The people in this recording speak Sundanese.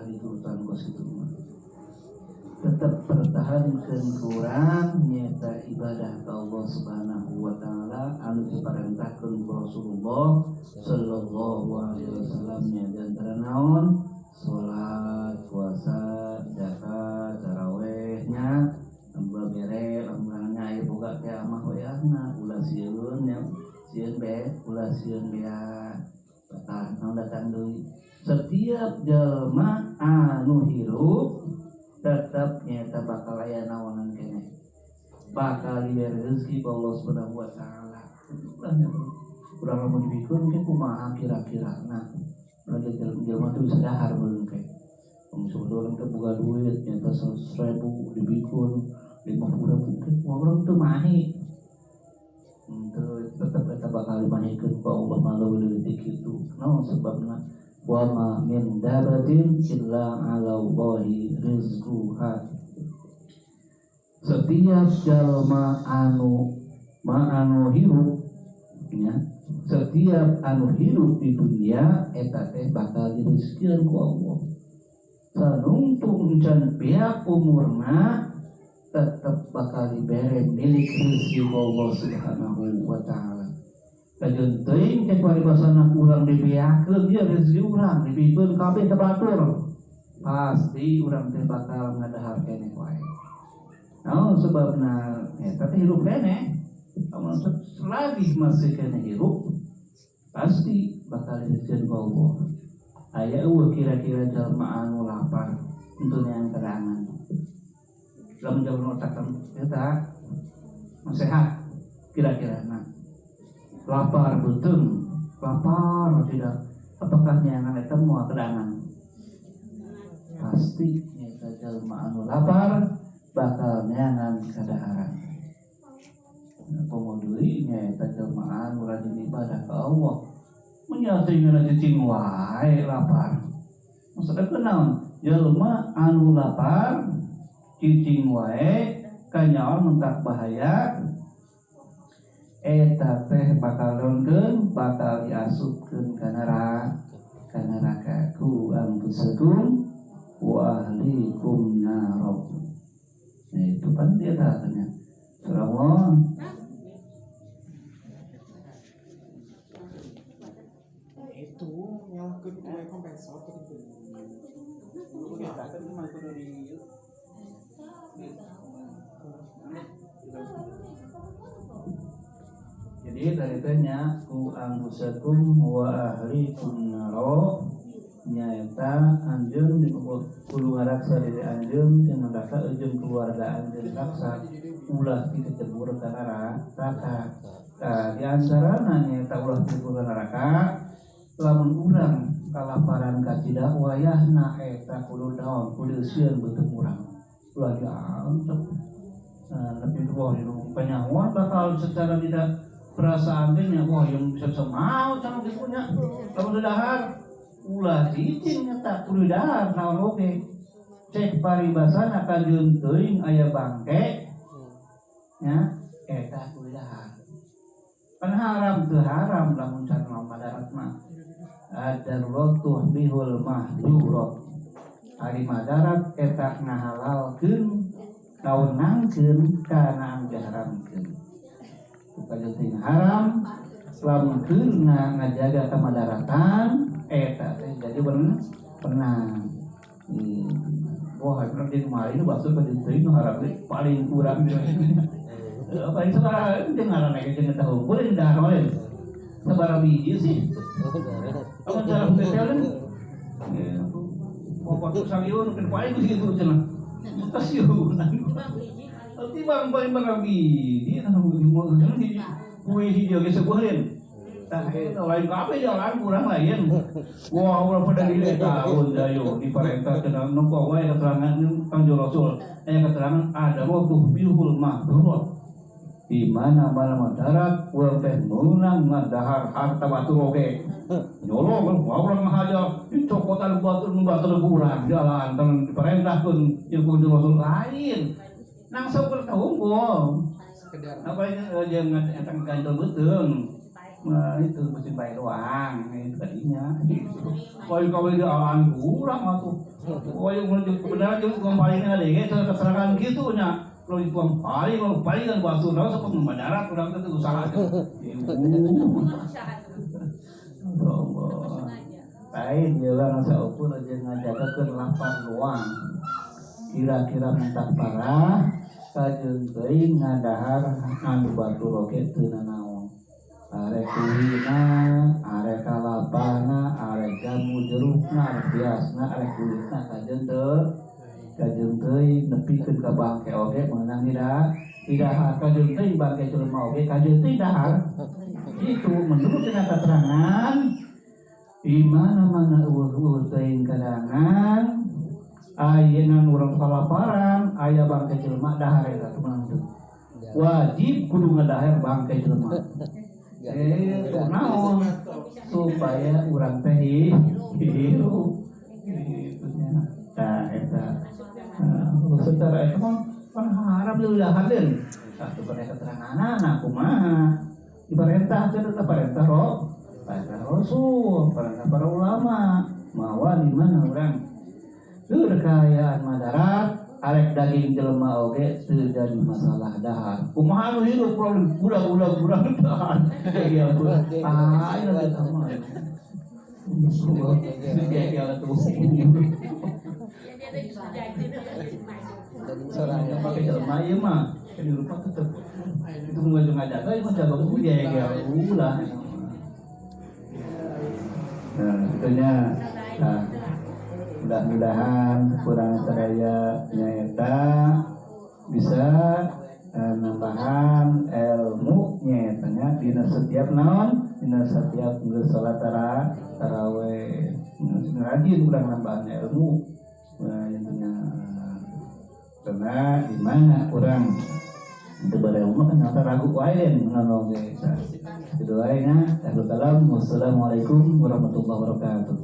diturutan kos kitu mah. Tetap pertahankan kurang nyata ibadah ke Allah Subhanahu wa taala anu diparentahkeun ku Rasulullah sallallahu alaihi wasallam nya, di antara naon? Salat, puasa, zakat, taraweh nya. Lamun bere lamun aya boga teh mah wayahna ulah sieun nya, sieun be ulah sieun bea bakal naon datang deui. Setiap jelma anu hirup tetap nyata bakal aya naonan keneh, bakal diberi rezeki ku Allah Subhanahu wa taala. Ulah nya urang lamun dibikeun ke kumaha kira-kira. Nah, urang jelema teh bisa dahar meureun ke. Mun urang teh boga duit nyata 100.000 dibikeun 50.000 ke kumaha urang teu mahi. Henteu, tetep eta bakal dimahikeun ku Allah mah leuwih ti kitu. Naon sebabna? Wa ma min dabatin illa 'ala Allahi rizquha. Setiap jalma anu ma anu hirup nya, setiap anu hirup di dunia eta teh bakal direzkian ku Allah. Sanungtung can beak umurna tetep bakal dibere milik rezeki ku Allah Subhanahu wa taala. Kajeun teuing teh paribasana urang dibeakeun ieu rezeki urang dibikeun kabeh ka batur. Pasti urang teh bakal ngadahar keneh wae. Naon sebabna? Eta teh hirup keneh. Lamun selagi masih keneh hirup pasti bakal direzeki ku Allah. Aya eueuh kira-kira jalma anu lapar untuk yang kedangan. Lamun jalma otak eta sehat kira-kira nah. Lapar beuteung, lapar tidak, apakah nyangan eta moal kedangan? Pasti nyata jalma anu lapar bakal nyangan kadaharan. Komo deui nyaeta jalma anu rajin ibadah ka Allah. Menyatu ngana cicing wae lapar. Maksudna kunaon? Jalma anu lapar cicing wae kanyaon mentak bahaya eta teh bakal daunkeun, bakal diasupkeun ka neraka, ka neraka. Ku anfusakum wa ahlikum naro. Nah, itu kan dia katanya. Surah Itu nyalakeun kue kompensor gitu. Jadi tadi tanya ku anfusakum wa ahlikum naro nyaeta anjeun di kudu ngaraksa diri anjeun jeung ngaraksa jeung keluarga anjeun raksa ulah dikecebur ka neraka. Nah, di antarana nyaeta ulah dikecebur ka neraka lamun urang kalaparan kacida wayahna eta kudu naon kudu sieun beuteung urang ulah diancep. Nah, lebih wah itu penyahuan bakal secara tidak perasaan teh nya, wah yang bisa bisa mau sama gitu nya. Lamun dahar ulah cicing nyata kudu dahar naon oge. Cek paribasana kajeun teuing aya bangke nya eta kudu dahar. Kan haram teu haram lamun can madarat mah. Ad-daruratu bihul mahdurat. Ari madarat eta ngahalalkeun kawenangkeun kana anu diharamkeun. Kajeun teuing haram lamun keurna ngajaga kamadaratan eta teh jadi berenang. Wah, bener di kemarin bahasa kajeun teuing nu haram teh paling kurang dia. Paling sabaraha jeung ngaranna ge jeung eta hungkul jeung dahar wae. Sabaraha biji sih? Apa cara hotel? Mau waktu saliun kan paling gitu cenah. Kasieunan. Timbang paling barang biji, kue hijau ge sebuahin. Tah eta lain kabeh jalan kurang lain. Wah, urang pada diri tahun dayo diparentah cenah nempo wae keterangan Kanjeng Rasul. Aya keterangan ada waktu bihul mahdurat. Di mana mana madarat urang teh meunang ngadahar harta batur oge. Nyolong wah urang ngahaja dicokotan batur batur kurang jalan teng diperintahkeun jeung Kanjeng Rasul lain. Nang saukur kahunggul. Sekedar Apa jeung eta ganjel beuteung. Nah, itu mesin bae doang itu tadinya gitu. Wah, kawin di alaan kurang atuh. Wah, yang menuju kebenaran jeung tukang paling ada ge keterangan gitu nya. Kalau di tukang paling, kalau paling kan batu naon sok membadarat urang teh usaha teh. Ibu. Allah. Lain dia orang saukur aja ngajagakeun lapar doang. Kira-kira mentak parah kajeun teuing ngadahar anu batur oge teu nanaon. Arek kuhina, arek kalapana, arek jamu jerukna, arek biasna, arek kulitna kajeun teu kajeun teuing nepikeun ka bangke oge meunang tidak tidak kajeun teuing bangke jelema oge kajeun teuing dahar. Itu menurut tina keterangan di mana-mana euweuh teuing kadangan ayeuna urang kalaparan aya bangke jelema dahar eta teu meunang teu. Wajib kudu ngadahar bangke jelema. Eh, naon supaya urang teh hirup gitu nya. Nah, eta. Nah, secara eta mah pan haram deui dahar deun. Tah teu pada keteranganna kumaha? Diperintah teh tetep perintah roh, perintah Rasul, perintah para ulama. Mawa di mana urang keur kaayaan madarat arek daging jelema oge teu jadi masalah dahar. Kumaha nu hirup kurang budak-budak kurang dahar. Iya, ah, ini teh sama. Kayak tuh. Daging sorangan. Pakai jelema ieu mah. Di rumah tetep itu nggak ngajaga ieu mah jaga ya ya ulah. Nah, itunya. Nah, mudah-mudahan kurang sadaya nyaeta bisa nambahan ilmu nyaetanya dina setiap naon dina setiap geus salat taraweh sing rajin urang nambahan ilmu. Nah, intinya karena di mana urang itu bare mah kan nyata ragu wae ngono ge. Gitu wae nya. Akhirul kalam, wassalamualaikum warahmatullahi wabarakatuh.